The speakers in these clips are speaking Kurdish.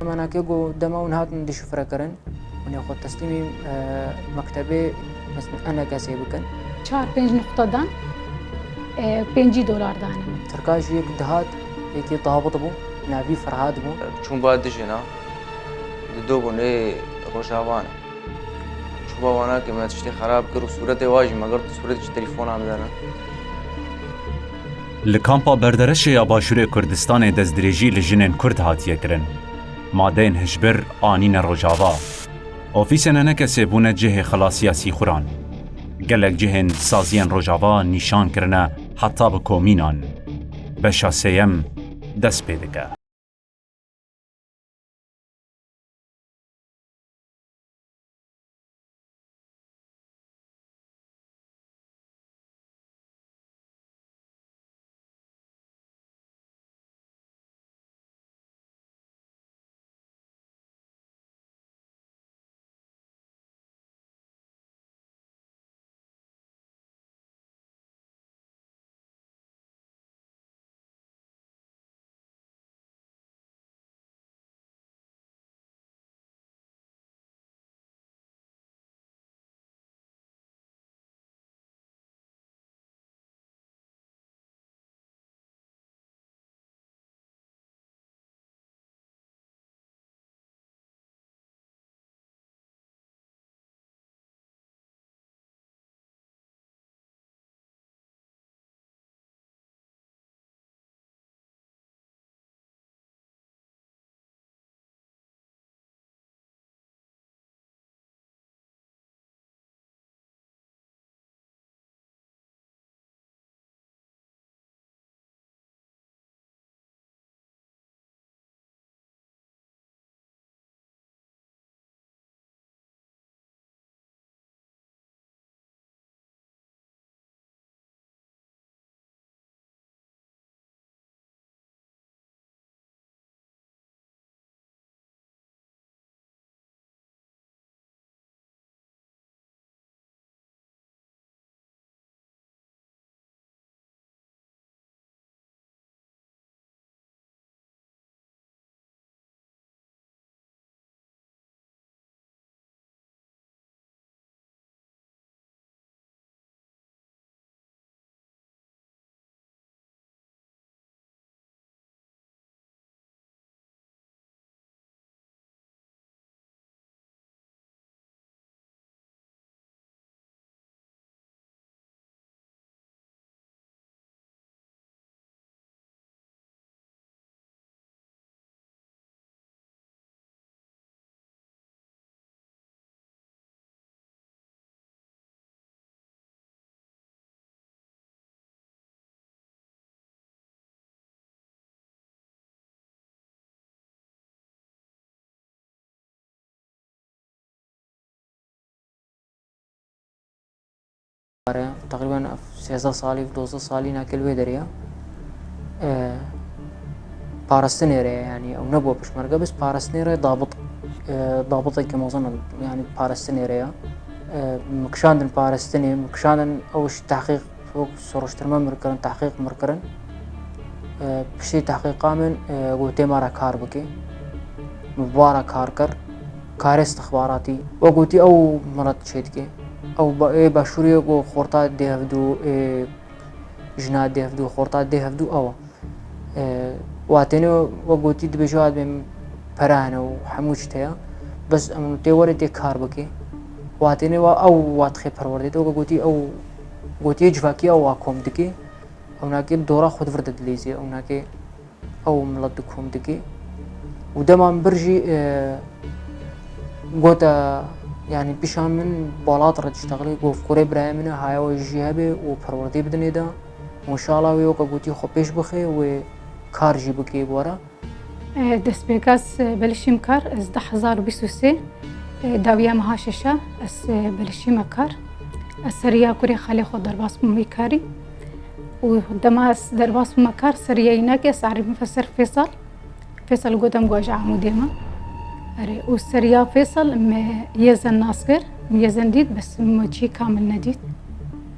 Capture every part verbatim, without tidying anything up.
Manake ku dema hûn hatin dişifre kirin, hûn ê xwe teslîmî, e, mektebê, mesela, enekesê bikin. Çar pênc nuqte dan, e, pêncî dolar dane min. Tirka jî yek dihat, yekî dabit bû, navî Ferhad bû. Çûn ba dijina, di do bûn ê Rojava ne. Çûba wana ke me tiştê xerab kir û sûretê wa jî me girt, sûretê ji telefona min de ne. Li kampa Berdereşê ya Başûrê Kurdistanê destdirêjî li jinên Kurd hatiye kirin. Madeyên hişbir anîne Rojava. Ofîsên enekesê bûne cihê xelasiya sîxuran. Gelek cihên saziyên Rojava nîşan kirine heta bi komînan. Beşa sêyem dest pê dike. Teqrîben sêzdeh salî, dozdeh salî nake li wê derê ye. E, parastinê re ye, yanî ew nebû pişmerge, bes parastinê re dabit, e, dabitekî mezin in, yanî parastinê re ye. E, min kişandin parastinê, min kişandin ew ji tehqîq, wek soruştirme min kirin, tehqîq min kirin. E, piştî tehqîqa min, e, gotê me re kar bike. Min bi wa re kar kir. Karê istixbaratî. We gotî ew milet çê dike. Ew ba-, ê başûrê ku xorta dê hevdû, ê jina dê hevdû, xorta dê hevdû ew e. E, watêne we gotî dibêje, wa dibê pere hene û hemû tişt heye. Bes em tê werê tê kar bike. Watêne wa ew wa dixê perwerdê te, we gotî ew, gotiyê civakî ew wa kom dike. Ew nake dora xwe di vir de dileyîzê, ew nake ew milet di kom dike. Û dema min bir jî, e, gote, yanî pîşa min balat re diştexilê, got, kurê birayê min e, haya we jî hebe û perwerdê bidinê de. Û înşallah wê weke gotî xwe pêş bixe, wê kar jî bike bi we re. E, destpêka ez, e, belişîm kar, ez du hezar û bîst û sê, e, dawiya meha şeşa, ez, e, belişîme kar. Ez seriya kurê xalê xwe derbas bûm wî karî. Û dema ez derbas bûme kar, seriya înakê ez erîbîme ser Fêsal. Fêsal got em ku ez ji Amûdê me. Erê, û seriya Fêsal me yê zen nas kir, me yê zen dît, bes me çî kamil nedît.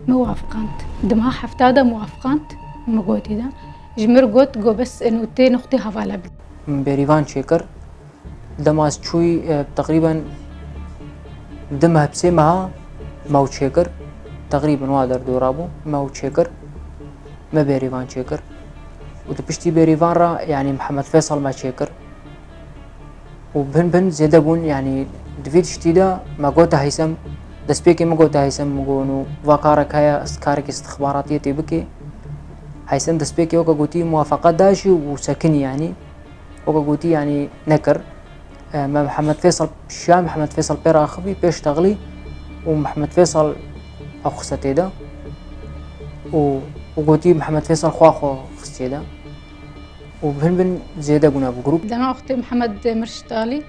Me wafiqand. Di meha hefta de me wafiqand, me gotî de. Ji mir got, got bes eno tê nuqtê hevala bî. Min bêrîvan çêkir. Dema ez çûyî, e, teqrîben di meh bi sê meha me ew çêkir. Teqrîben wa derdora bû. Me ew çêkir. Me bêrîvan çêkir. Û di piştî bêrîvan re, yanî Mihemed Feysel me çêkir. Û bin bin zêde bûn, yanî di vî tiştî de me gote Heysem, destpêkê min gote Heysem, min got, "Nû va karek heye, karekî istixbaratiyê tê bikê." Heysem destpêkê weke gotî muwafeqet da jî û sekinî, yanî weke gotî, yanî nekir. E, me Mihemed Feysel, şiya Mihemed Feysel pê re axivî, pêş texlî û Mihemed Feysel ew xiste tê de û, û gotî Mihemed Feysel xwe xwe xistiye de. Û bin bin zêde bûne bi grûp. Dema wextê Mihemed Mirşit Alî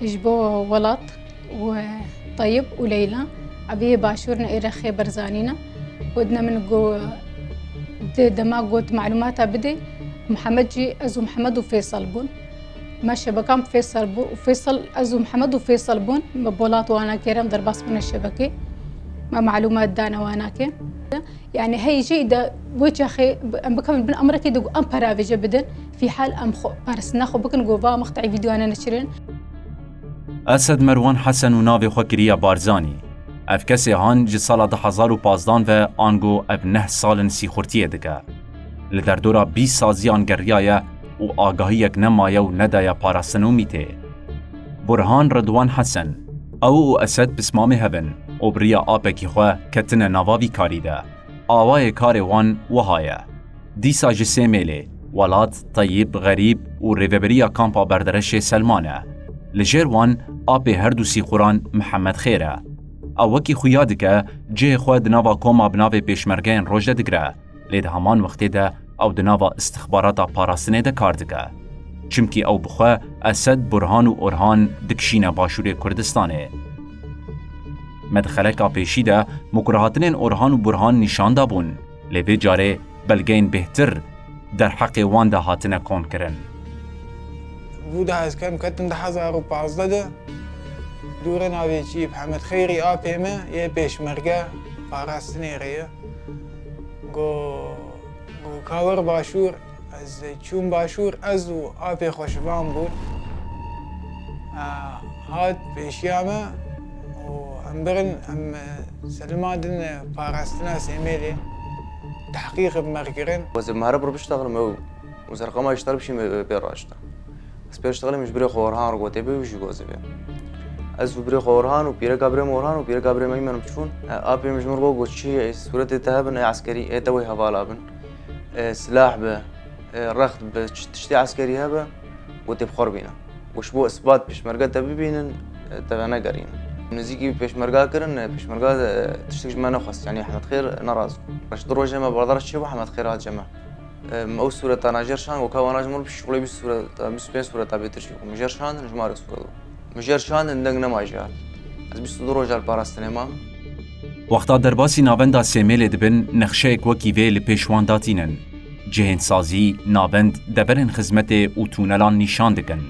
ji bo welat û Teyib û Leyla eviyê başûr ne êrexê Berzanî ne. Got ne min go, di dema got malûmata bidê, Mihemed jî, ez û Mihemed û Feysel bûn. Me şebekan bi Feysel bû û Feysel, ez û Mihemed û Feysel bûn. Me bolat wana kêrem derbas bûne şebekê. Me malûmat dane wana ke. Yani hey jî de wê çaxê em bikevin bin emrekê de em pera vêce bidin. Fîhal em xwe parastina xwe bikin, go va mexteyî vîdyoyane neçirin. Esed Merwan Hesen û navê xwe kiriye Barzanî. Ev kesê han ji sala du hezar û pazdan ve ango ev neh sal in sîxurtiyê dike. Li derdora bîst saziyan geriyaye û agahiyek nemaye û nedaye parastin û mîtê. Burhan Ridwan Hesen, ew û Esed pismamê hev in û bi riya apekî xwe ketine nava vî karî de. Awayê karê wan wiha ye. Dîsa ji Sêmêlê, Welat, Teyîb, Xerîb û rêveberiya kampa Berdereşê Selman e. Li jêr wan apê her du sîxuran Mihemed Xêr e. Ew wekî xuya dike, cihê xwe di nava koma bi navê Pêşmergeyên Roj de digire, lê di heman wextê de ew di nava istixbarata parastinê de kar dike. Çimkî ew bi xwe Esed, Burhan û Orhan dikişîne Başûrê Kurdistanê. Me di xeleka pêşî de mukurahatinên Orhan û Burhan nîşan dabûn, lê vê carê belgeyên bêhtir derheqê wan de hatine konkirin. Bû da ez kem ketim du hezar û pazdeh de dûre navê çî Mihemed Xeyrî apê me yê pêşmerge parastinê re ye. Go, go ka wer başûr, ez çûm başûr, ez û apê xweşivan bûn. E, hat pêşiya me û em birin, em, e, selimandin, e, parastina Sêmêlê, tehqîq bi me kirin. Ez ê meriv re biştexlim, ew û zerqema îştar bişîm, e, pê raşta. Ez pê ştexlê min ji birê xwe Orhan re gotê bê û jî gozê bê. Ez û birê xwe Orhan û pîreka birê min Orhan û pîreka birê min Eymen çûn. E, apê min ji min re got, got, "Çi ye, sûretê te hebin, ê eskerî, ê te wê hevala bin. E, silah be, e, rext be, çi tiştê eskerî hebe, gotê bi xwe re bîne." Got, "Ji bo isbat pêşmerge te bibînin, e, te venegerînin." Nêzîkî pêşmerga kirin, e, pêşmerga, e, tiştek ji me nexwest, yanî Ehmed Xêr nerazî bû. Reş du rojê me berdaraş çêbû, Ehmed Xêr hat cem me. Em, ew sûretana jêr şand, weka wana ji min re şixulê bîst sûreta, bîst û pênc sûreta bêtir çêbû. Min jêr şandin, ji me re sûret bû. Min jêr şandin, deng nema jê hat. Ez bîst û du roja li parastinê mam. Wexta derbasî navenda Sêmêlê dibin, nexşeyek wekî vê li pêş wan datînin. Cihên sazî, navend, deverên xizmetê û tûnelan nîşan dikin.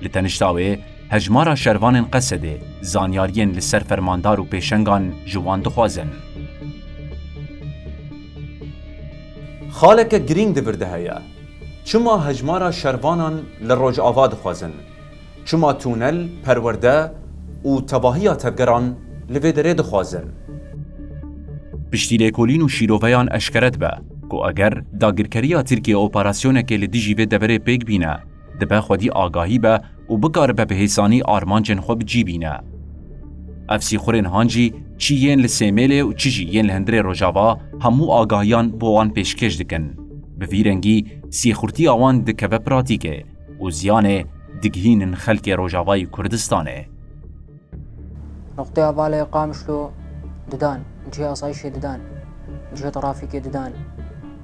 Li tenişta wê, hejmara şervanên Qesedê zanyariyên li ser fermandar û pêşengan ji wan dixwazin. Xaleke girîng di vir de heye. Çima hejmara şervanan li Rojava dixwazin? Çima tûnel, perwerde û tevahiya tevgeran li vê derê dixwazin? Piştî lêkolîn û şîroveyan eşkere dibe ku eger dagirkeriya Tirkiyê operasyonekê li dijî vê deverê pêk bîne, dibe xwedî agahî be û bikaribe bi hêsanî armancên xwe bi cî bîne. Ev sîxurên han jî çi yên li Sêmêlê û çi jî yên li hundirê Rojava hemû agahiyan bo wan pêşkêş dikin. Bi vî rengî sîxurtiya wan dikeve pratîkê û ziyanê digihînin xelkê Rojavayî Kurdistanê. Noqteya valê Qamişlo didan, cihê asayişê didan, cihê trafîkê didan,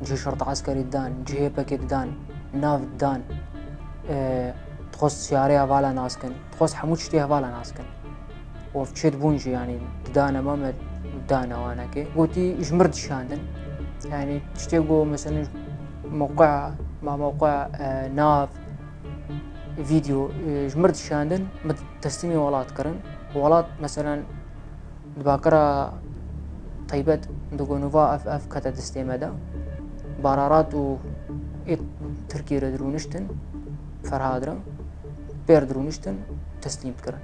cihê şerta eskerî didan, cihê pekê didan, nav didan. E, dixwest siyarê hevala nas kin, dixwest hemû tiştê hevala nas kin. Û ev çêdibûn jî, yanî didane me, me dane wanekê. Gotî ji mir dişandin. Yanî tiştê ku mesela mewqea, ma mewqea, e, nav, vîdeo, e, ji mir dişandin, min teslîmî welat kirin. Welat, meselen, di bakira Teybet, digo nûva ev, ev kete destê me de. Bararat û Ê Tirkiyê re dirûniştin, Ferhad re, pêr dirûniştin, teslîm dikirin.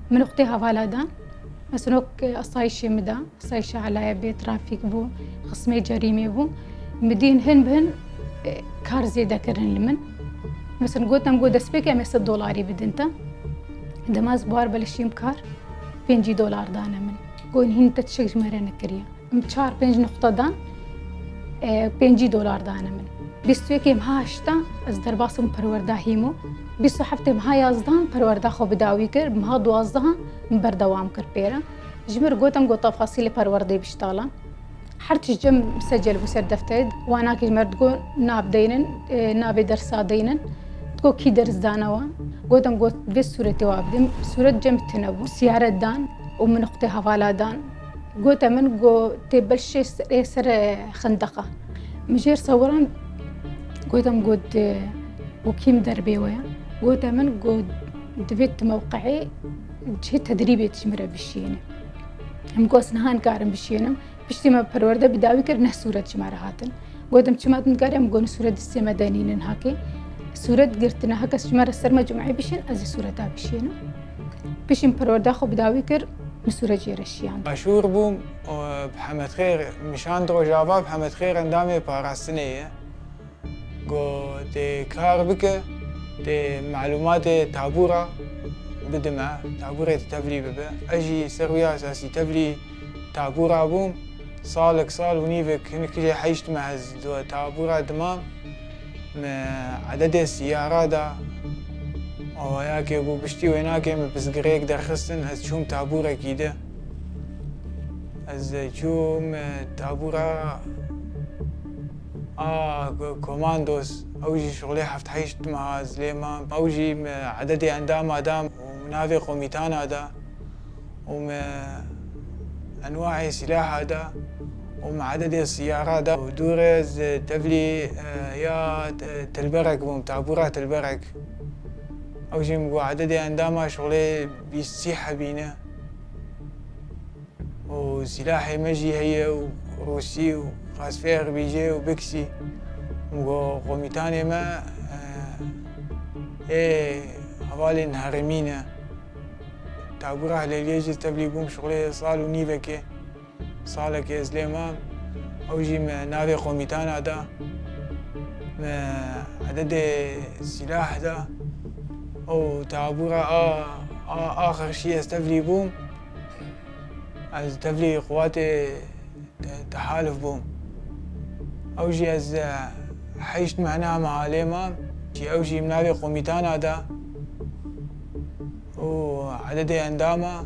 Min wextê hevala dan, mesela wek asayişê min de, asayişa Elaya bê, trafîk bû, xismê cerîmê bû. Min dîn hin bi hin, e, kar zêde kirin li min. Mesela gotin, got, destpêkê em ê sed dolarî bidin te. Dema ez bar belişîm kar, pêncî dolar dane min. Got, hîn te tiştek ji me re nekiriye. Em çar pênc nuqte dan, e, pêncî dolar dane min. Bîst û yekê meha heşta ez derbas bûm perwerda hîmo. Bîst û heftê meha yazdehan perwerda xwe bi dawî kir, meha duwazdehan min berdewam kir pê re. Ji min re gotin, got, tefasîlê perwerdê biştalan. Her tişt cem misecel bû ser defterê. Wana ki ji me re digot, nav deynin, e, navê dersa deynin. Digot, kî ders dane we? Gotin, got, vê sûretê wa bidim. Sûret cem tune bû. Siyaret dan û min xwe tê hevala dan. Gote min, got, tê belşê serê ser xindeqa. Min jêr sewiran, gote min, got, e, û kîm derbê we ye? Gote min, got, divê tu mewqeê cihê tedrîbê tu ji min re bişiyêne. Min got, ez niha nikarim bişiyênim. Piştî me perwerde bi dawî kir, neh sûret ji me re hatin. Gotim, çima tu nikarî? Min got, sûret destê me de nînin hakê. Sûret girtine, ha kes ji me re ser me cumeyê bişên, ez ê sûreta bişiyênim. Piştî min perwerda xwe bi dawî kir, min sûret jê re şiyand. Başûr bûm, û bi Hemed Xêr, min şand Rojava, bi Hemed Xêr endamê parastinê ye. Got, tê kar bike, tê malûmatê tabûra bide me, tabûrê te tevlî bibe. Ez jî ser wî esasî tevlî tabûra bûm. Salek, sal û nîvek, hinek jê heşt meh ez di tabûra dimam. Me ededê siyara da. Awayakê bû, piştî wênakê min pirsgirêk derxistin, ez çûm tabûrekî de. Ez çûm, e, tabûra a ko-, komandos, ew jî şixulê heft heşt meha ez lê mam. Ew jî me ededê endama da û navê komîtana da û me enwaê sîlaha da û me ededê siyara da. Û dûrê ez tevlî, e, ya te-, tilberek bûm, tabûra tilberek. Ew jî min got ededê endama şixulê bîst sî hebî ne. Û sîlahê me jî heye û rûsî û qasfê erbîjê û biksî. Min got, komîtanê me, e, ê hevalên herêmî ne. Tabûra Hilêliyê jî tevlî bûm şixulê sal û nîvekê. Salekê ez lê mam. Ew jî me navê komîtana da. Me ededê sîlah da. Ew tabûra a, a, axir şî ez tevlî bûm. Ez tevlî quwatê te-, tehalif bûm. Ew jî ez, e, heşt mehna me alê mam. Jî ew jî min navê komîtana da. Û ededê endama.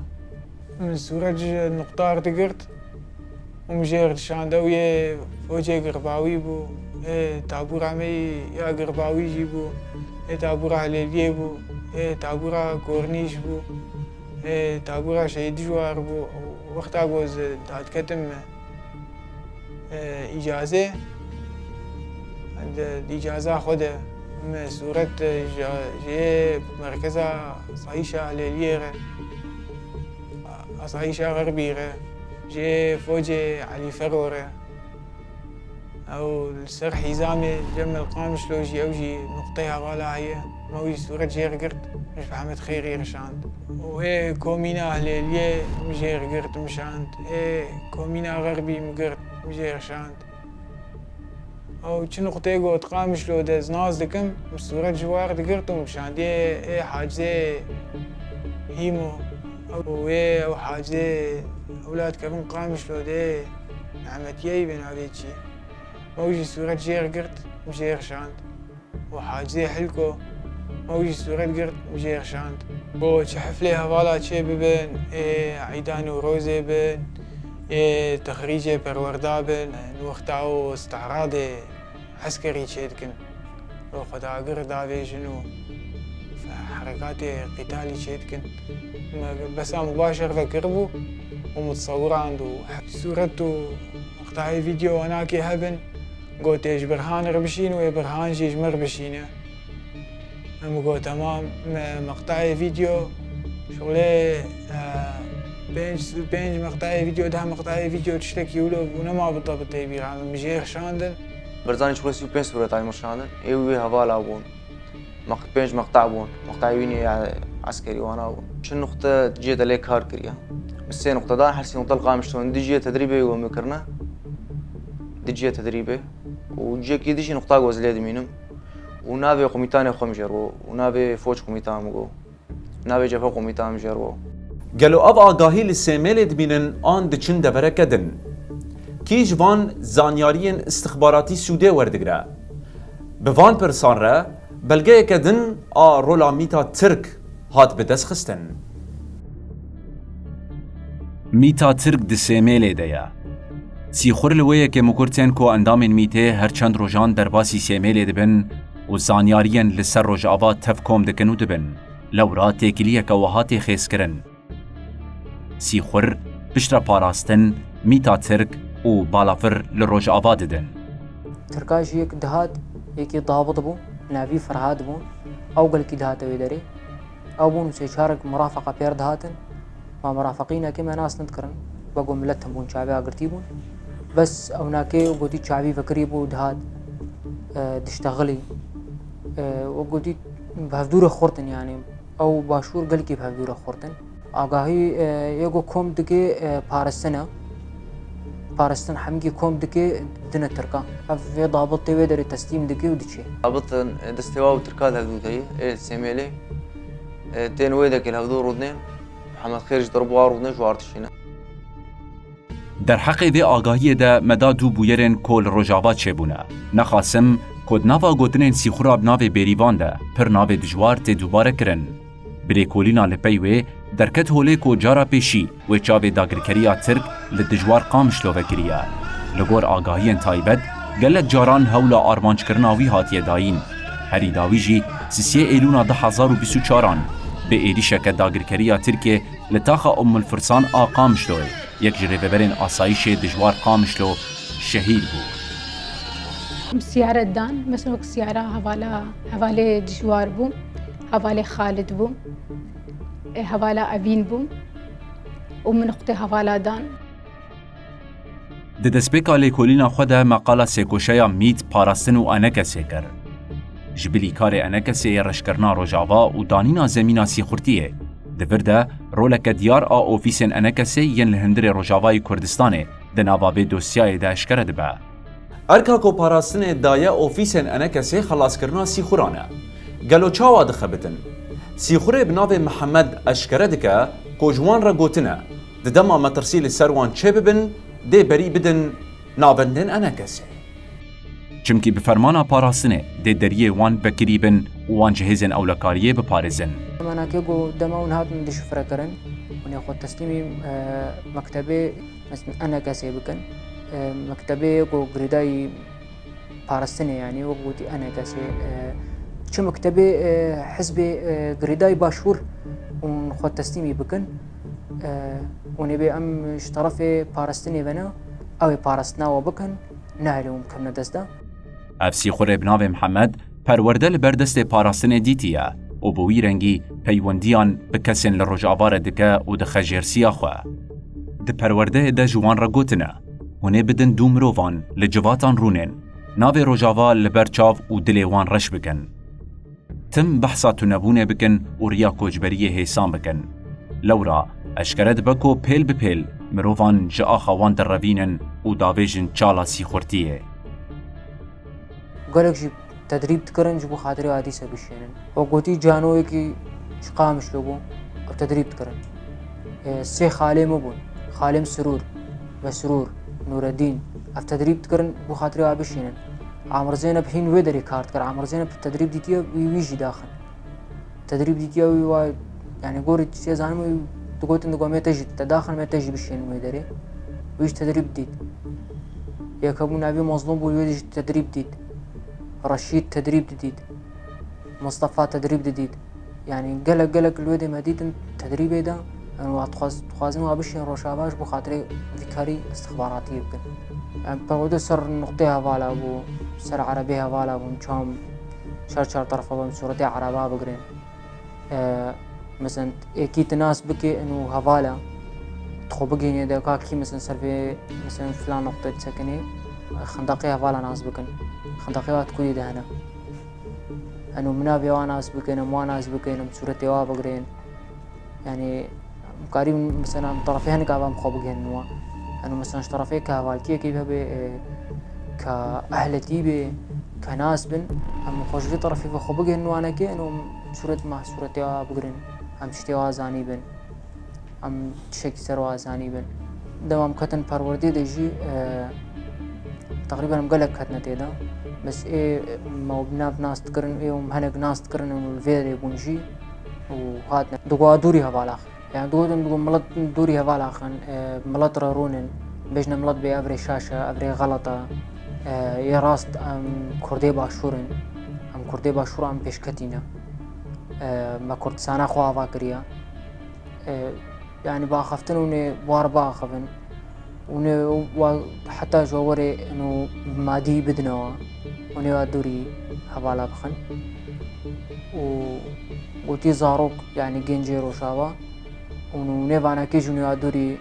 Min sûret ji nuqtar digirt û min jê re dişand. Ew yê focê girbawî bû, ê tabûra me ya girbawî jî bû, ê tabûra Hilêliyê bû, ê tabûra Kornîş bû, ê tabûra Şehîd Dijwar bû. Wexta ku ez dadiketim, e, îcazê, di, di îcaza xwe de me sûret, e, ji, ji merkeza asayîşa Hilêliyê re, asayîşa Xerbî re, ji focê Elî Fero re. Ew li ser hîzamê cem li Qamişlo jî ew jî nuqteyê hevala heye. Me wî sûret jê re girt, ji Hemed Xêrî re şand. Û ê komîna Hilêliyê min jê re girt, min şand. Ê komîna Xerbî min girt, min jê re şand. Ew çi nuqteyê got Qamişlo de ez nas dikim, min sûret ji war digirt û min şandiye ê hacizê Hîmo. Ew ê ew hacizê ewlad kevin Qamişlo de Nehmetiyeyî bê navê çi. Me wî jî sûret jê re girt, min jê re şand. Û hacizê Hilko, me wî jî sûret girt, min jê re şand. Got çi heflê hevala çê bibin, ê eyda Newrozê bin, ê texrîcê perwerda bin, wexta û îstihradê eskerî çêdikin û xwedagir davêjin û herekatê qîtalî çêdikin. Me besa min baş vekiribû û min tesewirand û sûret û meqtayê vîdeo wanakê hebin, gotê ji Birhan re bişîn û ê Birhan jî ji min re bişîne. Min got, temam, me, meqtayê vîdeo, şixulê, e, pênc, pênc meqtayê vîdeo, deh meqtayê vîdeo tiştekî wilo bû, nema bite bi tê bîra min, min jê re şandin. Berzanî çi xwe sî û pênc sûret ayê min şandin. Ê wî wê hevala bûn. Maq-, pênc meqta bûn. Meqtayê wî nê ya eskerî wana bûn. Çi nuqte cihê te lê kar kiriye. Min sê nuqte dan, her sê nuqte li Qamişlo in. Di cihê tedrîbê wê min kirine. Di cihê tedrîbê. Û cihekî di jî nuqta ku ez lê dimînim. Û navê qumîtanê xwe min jê re bo. Û navê foç qumîtan min got. Navê cebhe qumîtan jê re bo. Gelo ev agahî li Sêmêlê dibînin an diçin devereke din? Kî ji van zanyariyên istixbaratî sûdê werdigire? Bi van pirsan re belgeyeke din a rola mîta Tirk hat bi dest xistin. Mîta Tirk di Sêmêlê de ye. Sîxur li wê yekê mikur tên ku endamên mîtê her çend rojan derbasî Sêmêlê dibin û zanyariyên li ser Rojava tev kom dikin û dibin. Lewra têkiliyeke wiha tê xêzkirin. Sîxur, piştre parastin, mîta Tirk û balafir li Rojava didin. Tirka jî yek dihat, yekî dabit bû, navî Ferhad bû. Ew gelkî dihate wê derê. Ew bûn û sê çarek mirafeqa pêr dihatin. Ma mirafeqînekê me nas nedikirin. Wek ku milet hembûn çavê agirtî bûn. Bes ewnakê gotî çavî vekirî bû dihat, e, diştexilî. E, wek gotî bi hevdû re xurt in, yanî ew başûr gelkî bi hevdû re xurt in. Agahî, e, yê ku kom dike, e, parastin e. Parastin hemgî kom dike dine Tirka. Ev vê dabitê wê derê teslîm dike û diçe. Dabit, e, destê wa û Tirka di hevdû de ye, ê Sêmêlê. E, tên wê dekê li hevdû rûdinên. Mihemed Xêr ji derb wa rûdine ji war dişîne. Derheqê vê agahiyê de me da du bûyerên ku li Rojava çêbûne. Nexasim ku di nava gotinên Sîxura bi navê Bêrîvan de pir navê dijwar tê dubare kirin. Bi lêkolîna li pey wê derket holê ku cara pêşî wê çavê dagirkeriya Tirk li dijwar Qamişlo vekiriye. Li gor agahiyên taybet, gelek caran hewla armanckirina wî hatiye dayîn. Herî dawî jî sisê Êlûna du hezar û bîst û çaran bi êrîşeke dagirkeriya Tirkê li taxa Ummul Firsan a Qamişloyê, yek ji rêveberên asayîşê dijwar Qamişlo şehîd bû. Siyare dan, mesela siyara hevala, hevalê dijwar bû, hevalê Xalid bû, e, hevala Evîn bû û min nuqtê hevala dan. Di destpêka lêkolîna xwe de me qala sêkoşeya mît, parastin û enekesê kir. Ji bilî karê enekesê yê reşkirina Rojava û danîna zemîna sîxurtiyê, di vir de roleke diyar a ofîsên enekesê yên li hundirê Rojavayê Kurdistanê di nava vê dosyayê de eşkere dibe. Erka ku parastinê daye ofîsên enekesê xelaskirina sîxuran e. Gelo çawa dixebitin? Sîxurê bi navê Mihemed eşkere dike ku ji wan re gotine, di dema metirsî li ser wan çêbibin, dê berî bidin navendên enekesê. Çimkî bi fermana parastinê dê deriyê wan vekirî bin û wan ji hêzên ewlekariyê biparêzin. Manakê ku dema hûn hatin dişifrekirin, hûn ê xwe teslîmî, e, mektebê, mesela enekesê bikin. E, mektebê ku girêdayî parastinê, yanî wek gotî enekesê, e, çi mektebê, e, hizbê, e, girêdayî başûr hûn xwe teslîmî bikin. E, hûn ê bê em ji terefê parastinê ve ne, ew ê parastina we bikin, nehêlin hûn bikevine dest de. Ev sîxurê bi navê Mihemed perwerde li ber destê parastinê dîtiye û bi wî rengî peywendiyan bi kesên li Rojava re dike û dixe jêr siya xwe. Di perwerdeyê de ji wan re gotine, hûn ê bidin dû mirovan li civatan rûnên, navê Rojava li ber çav û dilê wan reş bikin. Tim behsa tunebûnê bikin û riya koçberiyê hêsan bikin. Lewra eşkere dibe ku pêl bi pêl mirovan ji axa wan derevînin û davêjin çala sîxurtiyê. Gelek jî tedrîb dikirin ji bo xatirê Adîsê bişênin. Wek gotî canoyekî ji Qamişlo bû, ew tedrîb dikirin. E, sê xalê min bûn. Xalê min Sirûr, Mesrûr, Nûredîn. Ev tedrîb dikirin bo xatirê wa bişînin. Amir Zeynep hîn wê derê kar dikir. Amir Zeynep tedrîb dîtiye, wî, wî jî daxin. Tedrîb dîtiye wî wa, yanî gorî çi zanim wî digotin, digot me te jî te daxin, me te jî bişînin wê derê. Wî jî tedrîb dît. Yek hebû navê Mazlûm bû, wê jî tedrîb dît. Reşîd tedrîb didît. Mistefa tedrîb didît. Yanî gelek, gelek li wê dê me dîtin tedrîbê de. Em wa dixwaz-, dixwazin wa bişên Rojava ji bo xatirê vî karî istixbaratiyê bikin. Em perwerde ser nuqtê hevala bû, ser erebê hevala bûn, çam çar çar terefa bûn, sûretê ereba bigirin. E, mesela êkî tu nas bike û hevala, tu xwe bigihînê de ka kî mesela ser vê, mesela filan nuqtê disekinê. xindaqê hevala nas bikin. Xindaqê wa di kuyê de hene. Eno min navê wa nas bikin, em wa nas bikin, em sûretê wa bigirên. Yani, em karî mesela em terefê hinek ava em xwe bigihînin wa. Eno mesela ji terefê ke hevaltiyekê hebe, e, ke ehletî be, ke nas bin, em xwe ji vê terefê ve xwe bigihînin wanekê, eno em sûret ma sûretê wa bigirin, em tiştê wa zanî bin. Em tiştekî ser wa zanîbin. Dema em ketin perwerdê de jî, e, teqrîben em gelek ketine tê de. Bes ê me bi nav nas dikirin, ê em hinek nas dikirin û li vê rê bûn jî û hatine. Digo dûrî hevala. Yani digotin, digo milet dûrî hevala xin, e, milet re rûnin. Bêjne milet bê ev rê şaş e, ev rê xelet e. E, yê rast em Kurdê Başûr in. Em Kurdê Başûr em pêşketî ne. E, me Kurdistana xwe ava kiriye. E, yani biaxiftin û nê war biaxivin. Û nê wa heta ji we werê ino madî bidine wa. Û nê wa dûrî hevala bixin. Û gotî zarok, yani gencê Rojava. Û nê vanekê ji nê wa dûrî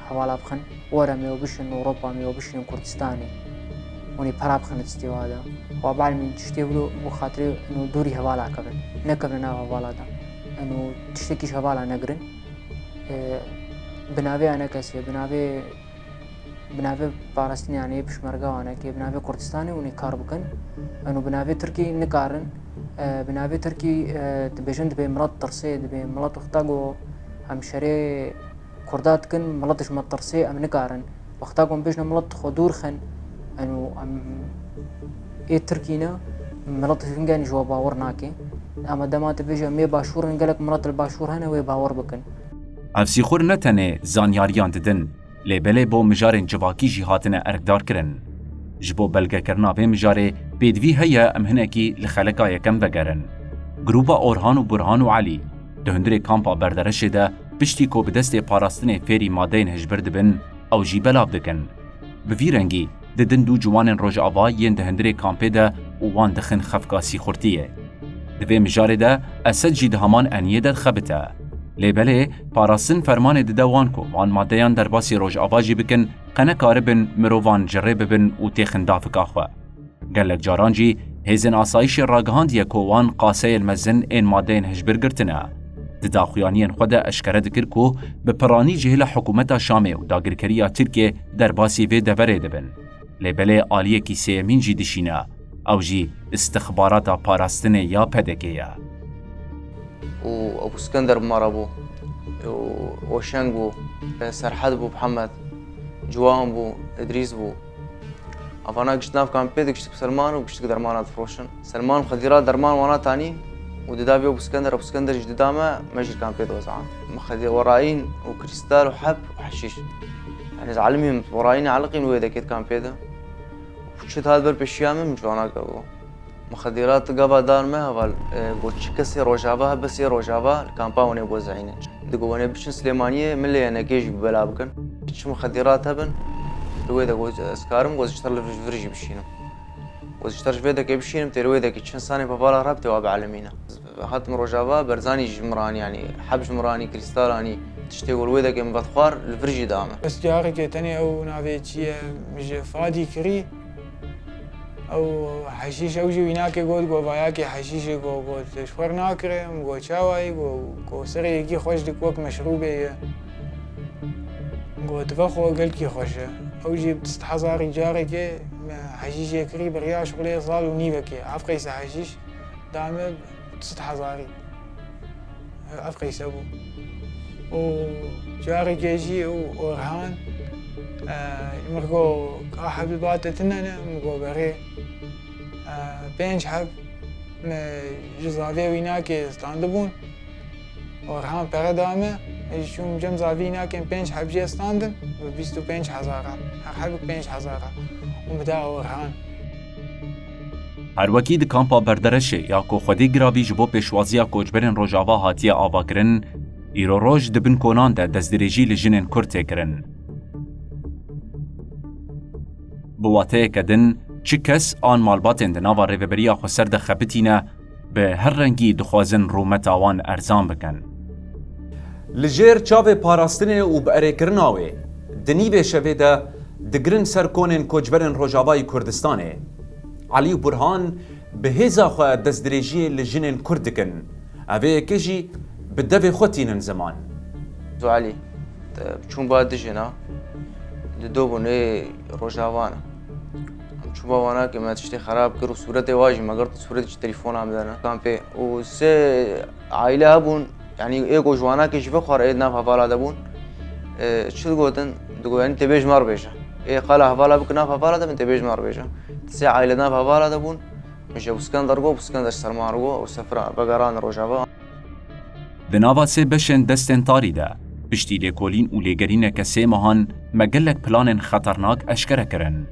hevala bixin. Were me û bişin Ewropa, me û bişin Kurdistanê. Û nê pera bixin tiştê wa de. Wa belmîn tiştê wilo bo xatirê ino dûrî hevala kevin. Nekevin nav hevala de. Eno tiştekî ji hevala negirin. E, bi navê ene kesê, bi navê, bi navê parastinê, yani yê pişmerge wanekê, bi navê Kurdistanê hûn ê kar bikin. Eno bi navê Tirkî nikarin. E, bi navê Tirkî, e, dibêjin dibê milet tirsê, dibê milet wexta ku em şerê Kurda dikin, milet ji me tirsê, em nikarin. Wexta ku em bêjne milet xwe dûr xin, eno em ê Tirkî ne, milet hingên ji we bawer nake. Ama dema tu bêje em ê Başûr in, gelek milet li Başûr hene wê bawer bikin. Ev sîxur ne tenê zanyariyan didin, lê belê bo mijarên civakî jî hatine erkdarkirin. Ji bo belgekirina vê mijarê pêdivî heye em hinekî li xeleka yekem vegerin. Grûpa Orhan û Burhan û Elî di hundirê kampa Berdereşê de piştî ku bi destê parastinê fêrî madeyên hişbir dibin, ew jî belav dikin. Bi vî rengî didin du ciwanên Rojava yên di hundirê kampê de û wan dixin xefka sîxurtiyê. Di vê mijarê de Esed jî di heman eniyê de dixebite. Lê belê parastin fermanê dide wan ku van madeyan derbasî Rojava jî bikin, qe nekaribin mirovan ji rê bibin û têxin davika xwe. Gelek caran jî hêzên asayîşê ragihandiye ku wan qaseyên mezin ên madeyên hişbir girtine. Di daxuyaniyên xwe de eşkere dikir ku bi piranî cihêla hikûmeta Şamê û dagirkeriya Tirkiyê derbasî vê deverê dibin. Lê belê aliyekî sêyemîn jî dişîne, ew jî istixbarata parastinê ya P D K ye. û Ebû Skender bi me re bû, û Oşeng bû, Serhed bû, Mihemed, Ciwan bû, Idrîs bû. Evana gişt nav kampê de giştik Selman û giştik dermana difiroşin. Selman muxedîrat derman wana tanî û dida vê Ebû Skender, Ebû Skender jî dida me, me jî kampê de wezan. Muxedî werayîn û krîstal û heb û heşîş. Yani ez elimî werayîn eliqîn wê dekêt kampê de. Û çi hat ber pêşiya min, min ji wana gabû. Muxedîrat gava dan me heval, e, got çi kesê Rojava hebe sê Rojava li kampa hûn ê bozehînin. Digo hûn ê biçin Silêmaniyê, min lê yenekê jî bi bela bikin. Çi muxedîrat hebin, li wê de got ez karim, got ji te li vir jî bişînim. Got ji te ji vê dekê bişînim, tê li wê dekê çi însanê bi hevala re bi tê wa bielimîne. Hatim Rojava, Berzanî ji min re anî, yanî heb ji min re anî, krîstal anî, tiştê ku li wê dekê min vedixwar, li vir jî da min. Bes carekê tenê ew navê çi ye, min ji Fadî kirî. Ew heşîş, ew jî wînakê got, got vayakê heşîşê got, got ji xwe re nakire, min got çawa yî, got, got serê yekî xweş dik wek meşrûbê ye. Got vexwe gelkî xweş e. Ew jî bi sed hezarî carekê me heşîşê kirî beriya şixulê sal û nîvekê. Ev qeyse heşîş da me sed hezarî. Ev qeyse bû. Û carekê jî û Orhan, e, min got, ka hebî ba te tune ne? Min got, berê, e, pênc heb me ji zavê wînakê standibûn. Orhan pere da me, ez jî çûm cem zavî wînakên pênc heb jê standim, bi bîst û pênc hezar e. Her hebik pênc hezar e. Û min da Orhan. Her wekî di kampa Berdereşê ya ku xwedî girabî ji bo pêşwaziya koçberên Rojava hatiye avakirin, îro roj di bin konan de destdirêjî li jinên Kurd tê kirin. Bi wateyeke din, çi kes an malbatên di nava rêveberiya xweser de xebitîne, bi her rengî dixwazin rûmeta wan erzan bikin. Li jêr çavê parastinê û bi erêkirina wê, di nîvê şevê de Digirin ser konên koçberên Rojavayî Kurdistanê. Elî û Burhan bi hêza xwe destdirêjiyê li jinên Kurd dikin. Ev ê yekê jî bi devê xwe tînin ziman. Zu Elî, te çûn ba dijina, di do bûnê Rojava ne. Em çûn ba wana ke me tiştê xerab kir û sûretê wa jî me girt, sûretê ji telefona me de ne. Kampê û sê aîle hebûn, yanî ê ku ji wana ke ji vê xwe re ê di nav hevala de bûn, e, çi digotin? Digot, yanî tê bê ji me re bêje. Ê qala hevala bikin nav hevala de bin, tê bê ji me re bêje. Sê aîle nav hevala de bûn. Min ji Eskender got, Eskender ji ser me re got, û sefra vegeran Rojava. Di nava sê beşên destên tarî de, piştî lêkolîn û lêgerîneke sê mehan, me gelek planên xeternak eşkere kirin.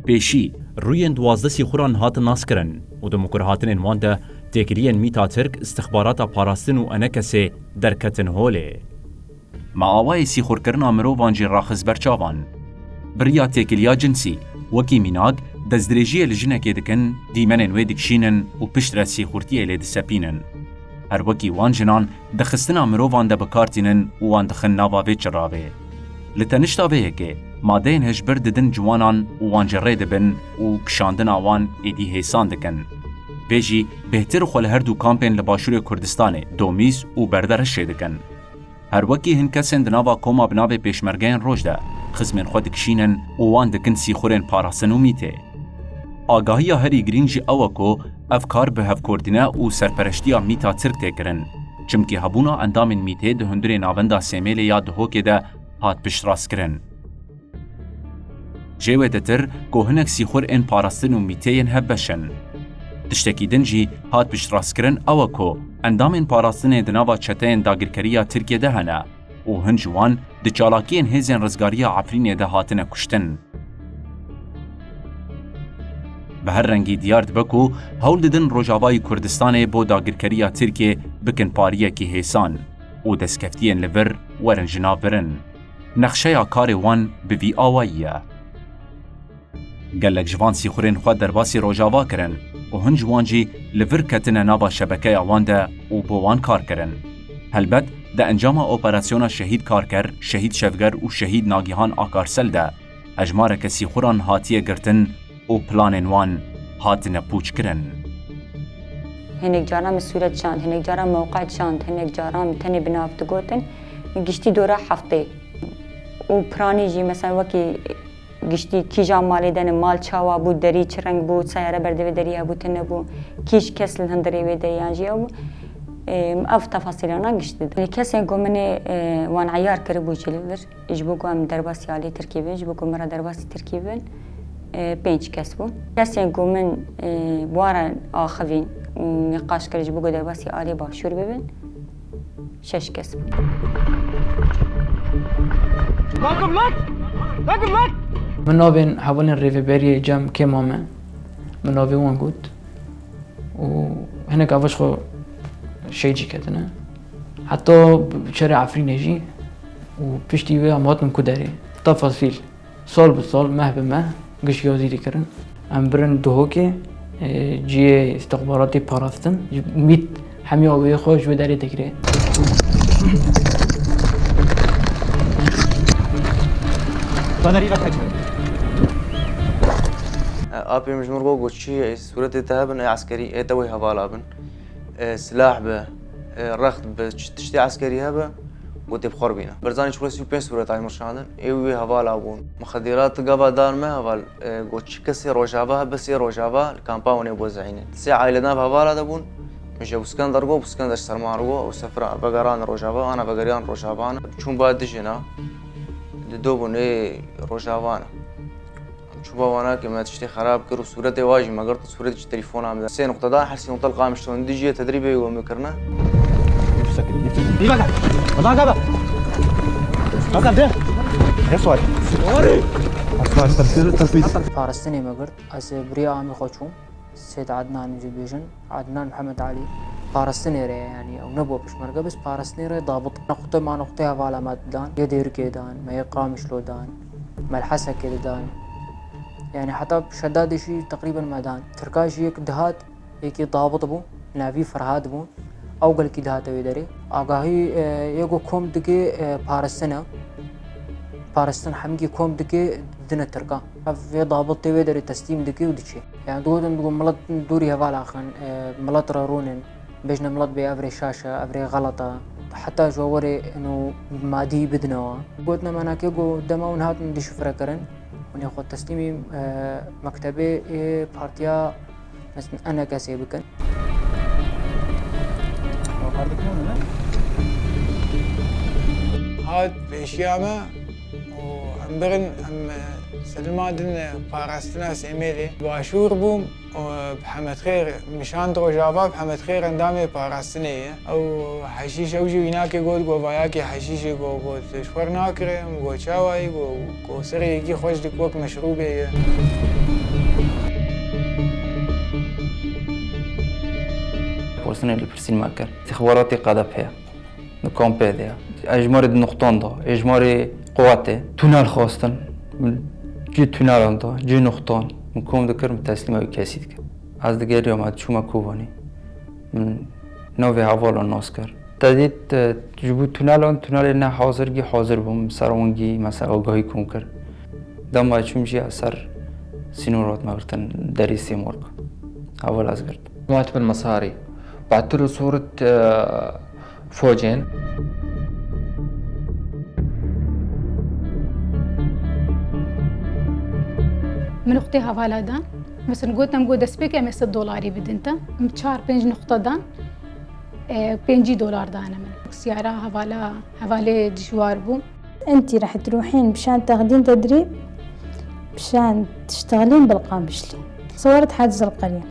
Pêşî, rûyên duwazdeh sîxuran hatin naskirin û di mikurhatinên wan de têkiliyên mîta Tirk, istixbarata parastin û enekesê derketin holê. Me awayê sîxurkirina mirovan jî raxist ber çavan. Bi riya têkiliya cinsî, wekî mînak, destdirêjiyê li jinekê dikin, dîmenên wê dikişînin û piştre sîxurtiyê lê disepînin. Her wekî wan jinan di xistina mirovan de bi kar tînin û wan dixin nava vê çiravê. Li tenişta vê yekê, madeyên hişbir didin ciwanan û wan ji rê dibin û kişandina wan êdî hêsan dikin. Vê jî bêhtir xwe li her du kampên li başûrê Kurdistanê, Domîz û Berderişê dikin. Her wekî hin kesên di nava koma bi navê Pêşmergeyên Roj de xizmên xwe dikişînin û wan dikin sîxurên parastin û mîtê. Agahiya herî girîng jî ew e ku ev kar bi hevkordîne û serpereştiya mîta Tirk tê kirin, çimkî hebûna endamên mîtê di hundirê Navenda Sêmêlê ya Duhokê de hat piştrastkirin. Jê wêdetir ku hinek sîxur ên parastin û mîtê yên hevbeş in. Tiştekî din jî hat piştrastkirin ew e ku endamên parastinê di nava çeteyên dagirkeriya Tirkiyê de hene û hin ji wan di çalakiyên hêzên rizgariya Efrînê de hatine kuştin. Bi her rengî diyar dibe ku hewl didin Rojavayî Kurdistanê bo dagirkeriya Tirkiyê bikin pariyekî hêsan û destkeftiyên li vir werin ji nav birin. Nexşeya karê wan bi vî awayî ye. Gelek ji van sîxurên xwe derbasî Rojava kirin û hin ji wan jî li vir ketine nava şebekeya wan de û bo wan kar kirin. Helbet, di encama operasyona Şehîd Karker, Şehîd Şevger û Şehîd Nagihan Akarsel de hejmareke sîxuran hatiye girtin û planên wan hatine pûçkirin. Hinek caran min sûret çand, hinek caran mewqe çand, hinek caran min tenê bi nav digotin. Min giştî dora heftê. Û piranî jî, mesela, wekî giştî kîjan malê de ne, mal çawa bû, derî çi reng bû, seyare berdevê derî hebû, tune bû, kîj kes li hundirê wê de yan jî ew, em, ev tefasîlana giştî de. Kesên ku min ê, e, wan eyar kiribû jî li vir, ji bo ku em derbasî alî Tirkî bin, ji bo ku min re derbasî Tirkî bin, e, pênc kes bûn. Kesên ku min, e, bi wan re axivîn û nîqaş kir ji bo ku derbasî alî Başûr bibin, şeş kes bûn. Min navên hevalên Rêveberiyê Cem Kêma me. Min navê wan got. Û hinek avaş xwe şehîd jî ketine. Heta çerê Efrînê jî û piştî wê em hatin ku derê. Tefasîl. Sal bi sal, meh bi meh, giş yazî dikirin. Em birin Duhokê, e, cihê îstixbaratê parastin, mît hemiya wê xwe ji wê derê digire. Apê min ji min re got, çi ye, sûretê te hebin, ê eskerî, ê te wê hevala bin. E, silah be, e, rext be, çi tiştê eskerî hebe, gotê bi xwe re bîne. Berzanî çi sî û pênc sûret ay min şandin, ê wî wê hevala bûn. Mixedîrat gava dan me heval, e, got çi kesê Rojava hebe, sê Rojava li kampa wan ê bo zehîne. Sê aîle nav hevala de bûn, min ji Eskender got, Eskender ji ser me re got, û sefra vegeran Rojava, ana vegeriyan Rojava ne. Çûn ba dijina, di do bûn ê Rojava ne. Çû ba wana ke me tiştê xerab kir û sûretê wa jî me girt, sûretê ji telefona me de. Sê nuqte da, her sê nuqte li Qamişlo, hindî jî yê tedrîbê wê me kirine. Parastinê me girt, ez bi riya amî xwe çûm. Sêd Adnan jî dibêjin, Adnan Mihemed Alî, parastinê re ye, yanî ew nebû pişmerge, bes parastinê re dabit. Nuqte ma nuqte hevala me didan, yê Dêrikê dan, me yê Qamişlo dan, me li Hesekê didan. Yanî heta Şedadê jî teqrîben me dan. Tirka jî yek dihat, yekî dabit bû, navî Ferhad bû. Ew gelkî dihate wê derê. Agahî, e, yê ku kom dike, e, parastin e. Parastin hemgî kom dike, didine Tirkan. Ev vê dabitê wê derê teslîm dike û diçe. Yani digotin, digot milet dûrî heval axin, e, milet re rûnin, bêjne milet bê ev rê şaş e, ev rê xelet e. Heta ji we werê ino madî bidinewa. Gotine menake, got dema hûn hatin dişifre kirin, hûn ê xwe teslîmî, e, mektebê ê partiya, mesela, enekesê bikin. Hat pêşiya me û em birin, em, e, sedilma din, e, parastina Sêmêlê. Başûr bûm û, e, bi Hemedxêr, min şand Rojava, bi Hemedxêr endamê parastinê ye. Ew heşîş, ew jî wî nake, got, got vayakê heşîşê, got, got, ji xwe re nakire, min got, çawa yî, got, got, serê yekî xweş dik wek meşrûbê ye. Parastinê lê pirsîn me kir. Îstixbaratê K D P ye. Di kampê de ye. Ejmarê di nuqtan da, ejmarê quwetê. Tunel xwestin. Cî tunelan da, cî nuqtan. Min kom dikir, min teslîma wî kesî dikir. Ez digeriya me, çûme Kobanî. Min navê hevalan nas kir. Te dît, e, ji bo tunelan, tunelê ne hazir gî hazir bûm, ser wan gî, mesela, agahî kom kir. Dema çûm jî ez ser sînor hat me girtin, derî Sêmorg. Heval ez girt. Muhat bin Masarî. Batur û Sûrit, e, focên. Min nuqtê hevala dan. Mesela gotin, got destpêkê em ê sed dolarî bidin te. Em çar pênc nuqte dan. E, pêncî dolar dane min. Siyara hevala, hevalê dijwar bû. انتي رح تروحين مشان تاخدين تدريب، مشان تشتغلين بالقامشلي. صورت حاجز القرية،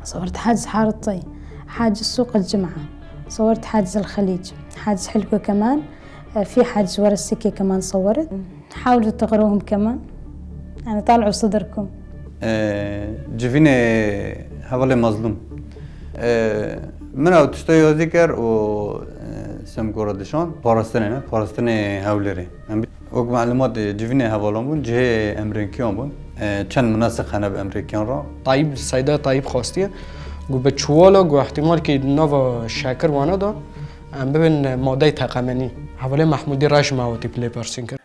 صورت حاجز حارة طي، حاجز سوق الجمعة، صورت حاجز الخليج، حاجز حلكوة كمان، آه، في حاجز ورا السكة كمان صورت. حاولوا تقروهم كمان، يعني طلعوا صدركم. Ee, civînê hevalê Mazlûm. Ee, min ew tişta yazî kir û, e, semkora dişan parastinê ne, parastinê Hewlêrê. Em wek malûmat, e, civînê hevalan bûn, cihê emrêkiyan bûn. E, çend minasiq hene bi emrêkiyan re. Tayyip, Seyda Tayyip xwestiye, got bi çuwala, got ihtimal ki nava şekir wana da, em bibin madey teqemenî. Hevalê Mehmûdî Reş me hatî lê pirsîn kir.